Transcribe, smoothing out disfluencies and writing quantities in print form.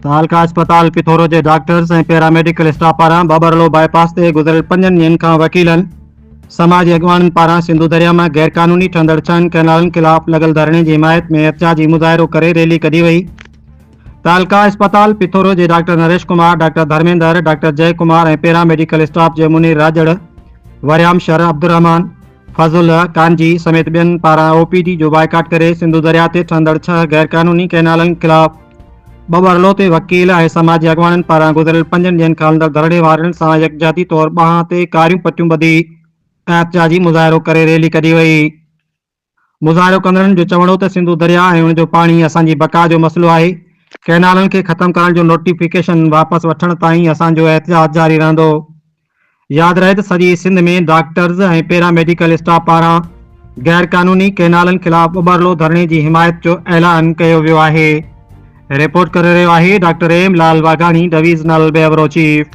تعلقه اسپتال پٿورو جي doctors ۽ para medical staff پاران ٻاٻرلو بائي پاس تي گذريل پنجن ڏينهن کان وڪيلن، سماجي اڳواڻن پاران سنڌو درياء مان غيرقانوني ٺهندڙ ڇهن ڪئنالن خلاف لڳل ڌرڻي جي حمايت ۾ احتجاجي مظاهرو ڪري ريلي ڪڍي وئي. تعلقه اسپتال پٿورو جي doctor Naresh Kumar, doctor Dharmendar, doctor Jai Kumar ۽ para medical staff جي منير راڄڙ، وريام شر، عبدالرحمان، فضل ڪانجي سميت ٻين پاران او پي ڊي جو بائيڪاٽ ڪري سنڌو درياء تي ٺهندڙ ڇهه غيرقانوني ڪئنالن خلاف ٻٻرلو تي وڪيل ۽ سماجي اڳواڻن پاران گذريل پنجن ڏينهن کان هلندڙ ڌرڻي وارن سان يڪجهتي طور ٻانهن تي ڪاريون پٽيون ٻڌي احتجاجي مظاهرو ڪري ريلي ڪڍي وئي. مظاهرو ڪندڙن جو چوڻ هو ته سنڌو درياء ۽ ان جو پاڻي اسان جي بقا جو مسئلو آهي، ڪئنالن کي ختم ڪرڻ جو نوٽيفڪيشن واپس وٺڻ تائين اسان جو احتجاج جاري رهندو. ياد رهي ته سڄي Sindh ۾ doctors ۽ para medical staff پاران غيرقانوني ڪئنالن خلاف ٻٻرلو ڌرڻي جي حمايت جو اعلان ڪيو ويو آهي. رپورٽ ڪري رهيو آهي doctor M Lal Waghani divisional bureau chief.